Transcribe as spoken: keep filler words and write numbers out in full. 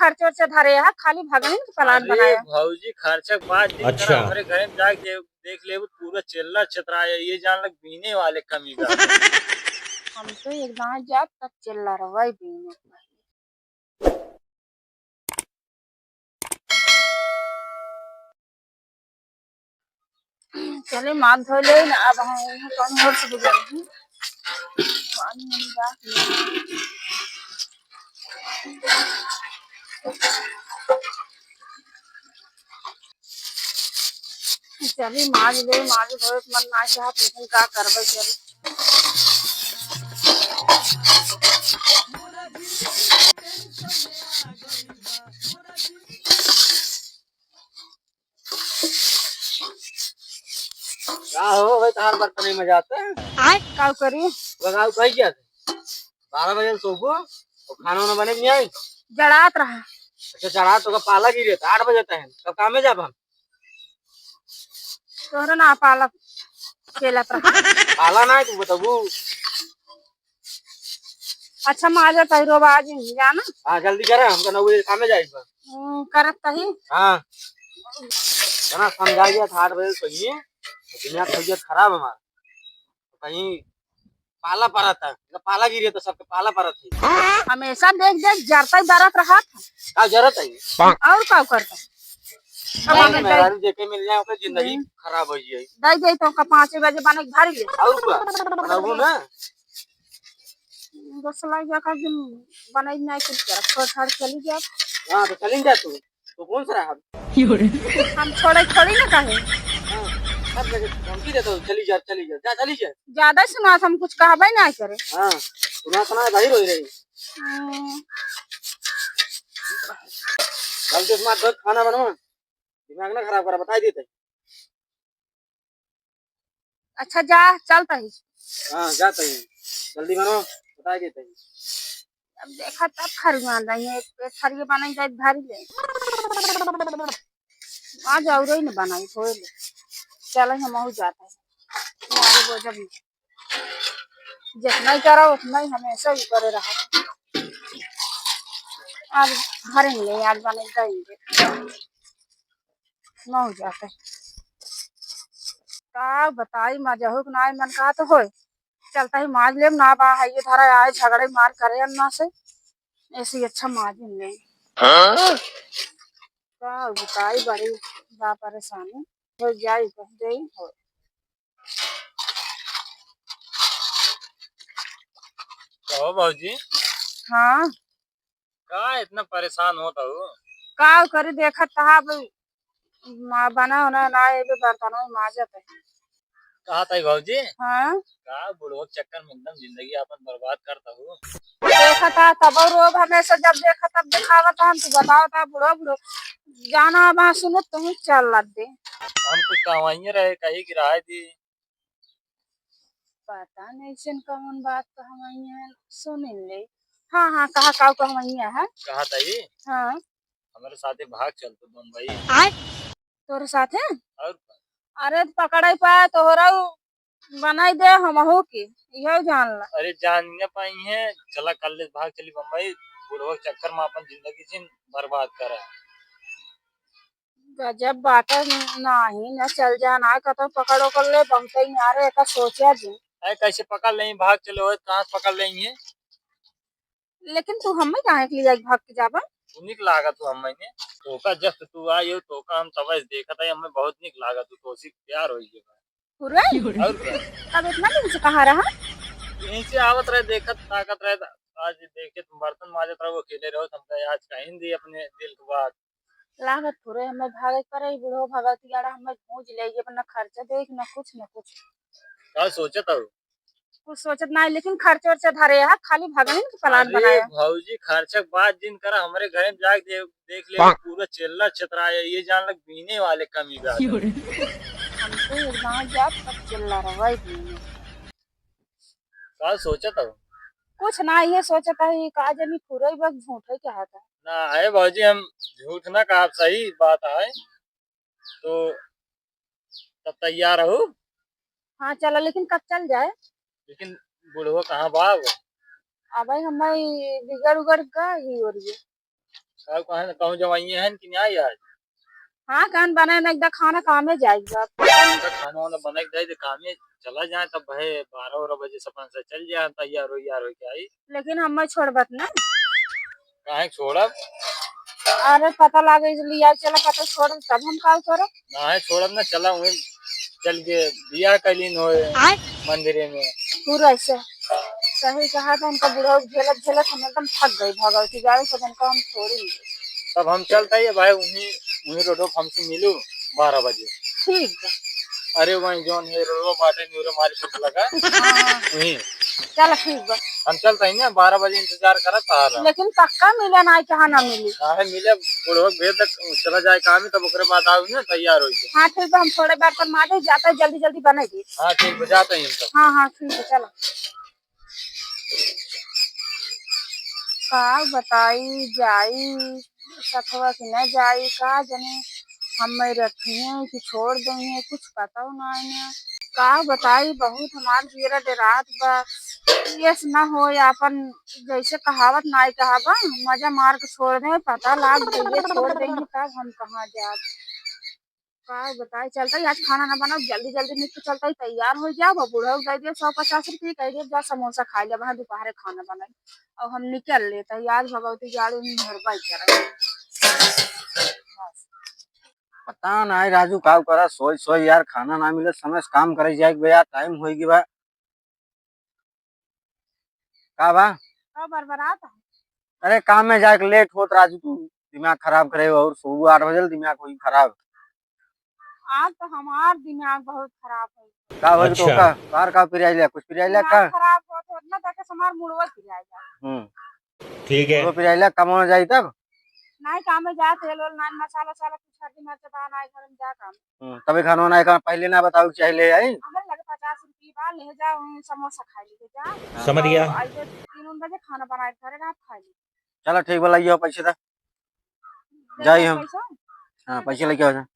खर्च वर्च धरे है, खाली भगनी के प्लान अरे बनाया। भौजी, खर्चा के बात जिन करा, अच्छा। हमरे घरे में जाके दे-, देख लेबू, पूरा चेल्ला चतरा है, ये जान लग बीने वाले कमी बा। हम तो एक दांत जाब तब चेल्ला रवाई बीने। चले, माथ धो ले ना, अब हम यहाँ कौन घर से गुजरेंगे? पानी वानी डाल के। चली, माज ले, माज धोए के मन ना चाहत, लेकिन का करबे, चली। का हो भाई, तहार बर्तन में जाते हैं? आय, का करी? लगाओ, कही क्या? बारह बजे सोबो, और खाना वाना बने कि नहीं आई? जड़ात रहा। अच्छा, जड़ात तो का पाला गिरे था, आठ बजे तक है, तब काम में जाब हम? तोहरा ना पाला खेलत रहा। पाला ना है, तू बताबू। अच्छा, माजा तही रोबा आज ही जाना। हाँ, जल्दी करे, हमका नौ बजे काम में जाए बा। हम्म, करत तही। हाँ। तना समझा गया था, आठ बजे सोइए, दुनिया की तबीयत खराब हमार। कहीं पाला परत है, तो पाला गिरे तो सबके पाला परत है। हमेशा देख देख जरता ही बरत रहा था। का जरत है? और का करता? अब नहीं, हमें मेहरारू जेके मिल जाए, ओकर जिंदगी हम्म। खराब हो जाए। दे दे तो का पाँच बजे बने के भरी ले। और का? प्रभु ना। बस लग जा का दिन बनाई नहीं कुछ कर, छोड़ छाड़ चली जा। हाँ, तो चली जा तू। तो कौन सा रहा? हम छोड़े थोड़ी ना कहे। हाँ, सब जगह धमकी देता हूँ, चली जा, चली जा, जा, चली जा। ज्यादा सुना, हम कुछ कहबे ना करे। हाँ, सुना, सुना, भाई रोई रही। हम्म। हम तो स्मार्ट वर्क खाना बनवा, दिमाग ना खराब करा, बताई देते। अच्छा, जा, चलता ही। हाँ, जाता ही। जल्दी बनो, बताई देते ही। अब देखा तब खरुआ नहीं है, एक, एक खरुआ बनाई जाए, भारी ले। आज और ही न बनाई, होए ले। चल, हम और जाता है। तुम्हारे वो जब जितना ही करा, उतना ही हमेशा ही करे रहा। आज भरेंगे, आज बनाई जाएंगे। न हो जाता है। का बताई, मजहूक नाय मन का तो होए। चलता ही माज लेब, ना बा, है ये धरा आए झगड़े मार करे अन्ना से। ऐसे ही अच्छा माज ले। हाँ? का बताई, बड़ी बा परेशानी। हो जाई, कह दे, हो। कहो भौजी। हाँ। का इतना परेशान होत हऊ? का करी, देखत तहा अब मा-, बना होना ना, ये भी बर्तनों में माजत है। कहा ताई भौजी? हाँ? का बुढ़वा के चक्कर में एकदम जिंदगी आपन बर्बाद करत हऊ। देखत हा, तब रोब हमेशा, जब देखा तब देखावत हन, तू बताओ ता बुढ़ो, बुढ़ो। जाना अब हाँ सुनो, तुम चल लग दे। हम कुछ कहवाइए रहे, कही कि रहे दी। पता नहीं सन कौन बात कहवइया है, सुनिन ले। हाँ, हाँ, कहा काऊ कहवइया है? कहा ताई? हाँ। हमरे साथे भाग चल तू बम्बई। आय? तोरे साथे? और का? अरे, त पकड़े पाए तोहरा उ बनाई दे हमहू के, इहो जान ला। अरे, जान न पाई है, चला कल ले भाग चली बम्बई, बुढ़वा के चक्कर में अपन जिंदगी जिन बर्बाद करा। गजब बाटे, नाही न चल जाना, कतौ पकड़ ओकर ले, बहुते ही आ रहे, एका सोचा जी। अरे कैसे पकड़ लें, भाग चले होए, कहाँ से पकड़ लें ये? लेकिन तू हमें काहे के लिए भाग के जाबा? तू निक लागत हो हमें ने, तोका जब से तू आई हो, तोका हम तब से देखत है, हमें बहुत निक लागत हो, तोसी प्यार हो गया। पूरा? और क्या? तब इतना दिन से कहाँ रहा? यहीं से आवत रहे, देखत, ताकत रहे, आज देखे तुम बर्तन माजत रहो, अकेले रहो, तुमका आज कहीं दी अपने दिल की बात। लागत थोड़े हमें भागे के पड़े, बुढ़ो भगवती गाड़ा हमें भूज ले, ये अपना खर्चा देख, ना कुछ, ना कुछ। का सोचत हो? कुछ सोचत ना है, लेकिन खर्चा वर्चा धरे है, खाली भगनी के प्लान अरे बनाया। भौजी, खर्चा के बात जिन करा, हमरे घरे में जाके दे-, देख ले, पूरा चेल्ला चतरा है, ये जान लग बीने वाले कमी बा। हम तो एक गाँव जात, तब चेल्ला रवाई बीने। का सोचत हो? कुछ ना, ये सोचत है, ये का जानी पूरा ही वक्त झूठ है क्या है? ना, है भौजी, हम झूठ ना कहा, सही बात है। तो तब तैयार हो? हाँ, चला, लेकिन कब चल जाए? लेकिन बुढ़वा कहाँ बा वो? अब भाई, हमारी बिगड़ उगड़ का ही हो रही है। का कहे न, कहूँ जवाइये हैं कि नहीं आज? हाँ, कहन बने न, एकदम खाना कामे जाए बा। तो खाना वाना बना के दे दे, कामे चला जाए, तब भाई बारह वारह बजे सपन से चल जाए, तैयार हो, यार हो के आई। लेकिन हम छोड़बत ना। काहे छोड़ब? अरे पता लागे, लिया चला पता छोड़, तब हम का करब? काहे छोड़ब ना, चला वहीं चल के बियाह कलीन होए आय। मंदिरे में। पूरा ऐसे सही कहा था, उनका बुढ़ऊ झेलत झेलत हम एकदम थक गई भगवती गाड़ी से, उनका हम छोड़ी। तब हम चलता ही भाई, उन्हीं, उन्हीं रोडो पे हमसे मिलू बारह बजे। ठीक बा। अरे वहीं जौन है रोडो बाटे न्यूरो मारी कुछ लगा। हाँ। वहीं। चल ठीक बा। हम चलता ही ना, बारह बजे इंतजार करत आ रहा। लेकिन पक्का मिले ना, कहाँ ना मिली। काहे मिले, बुढ़ऊ भेज तक चला जाए काम ही, तब ओकरे बाद आओ ना, तैयार हो के। हाँ ठीक बा, हम थोड़े बार पर मारे जाता है, जल्दी जल्दी बने दी। हाँ ठीक बा, जाता ही हम तब। हाँ हाँ ठीक है, चलो। का बताई, जाई सथवा कि न जाई, का जाने हमें रखिए कि छोड़ देंगे, कुछ पता नहीं है। का बताई, बहुत हमार जियरा डेरात बा, यस न हो या अपन जैसे कहावत नाई कहाबा, मजा मार के छोड़ दे, पता लाग गई छोड़ देंगे, तब हम कहाँ जाब। का बताई, चलता ही आज खाना ना बनाओ, जल्दी जल्दी निकल चलता ही, तैयार हो जाओ, अब बुढ़ऊ दे दियो सौ पचास रुपये, कह दियो जा समोसा खा ले, वहाँ दोपहर खाना बनाई। अब हम निकल लेता ही आज भगवती गाड़ी में मेहरबाई करे। बस। पता ना राजू का करा, सोई सोई यार खाना ना मिले, समय से काम करे जाए के बा यार, टाइम होई गई बा। का बा? का बरबरात है? अरे काम में जाके लेट होत राजू, तू दिमाग खराब करे और सुबह आठ बजे दिमाग होई खराब। आज तो हमार दिमाग बहुत खराब है। का होई तो अच्छा। का? कार का पिराइला? कुछ पिराइला दिमाग का? खराब होत होत ना, ताकि हमार मुड़वा पिराइला। हम्म। ठीक है। मुड़वा पिराइला, कमाने जाई तब? नहीं, काम में जा, तेल वेल नहीं, मसाला वसाला कुछ हल्दी मिर्च बा नहीं, घर में जा काम। हम्म, तभी खाना वाना का पहले ना बताओ कि चाहे ले आई। हमारे लगे पचास रुपये बा, ले जा, वहीं समोसा खा लीजिए जा। समझ गया। और ऐसे तीन उन बजे खाना बनाए के घरे रात खा ली। चलो ठीक बा, लाइयो पैसे दा। ले जाई जा हम। पैसा? हाँ, पैसे लेके आ जा।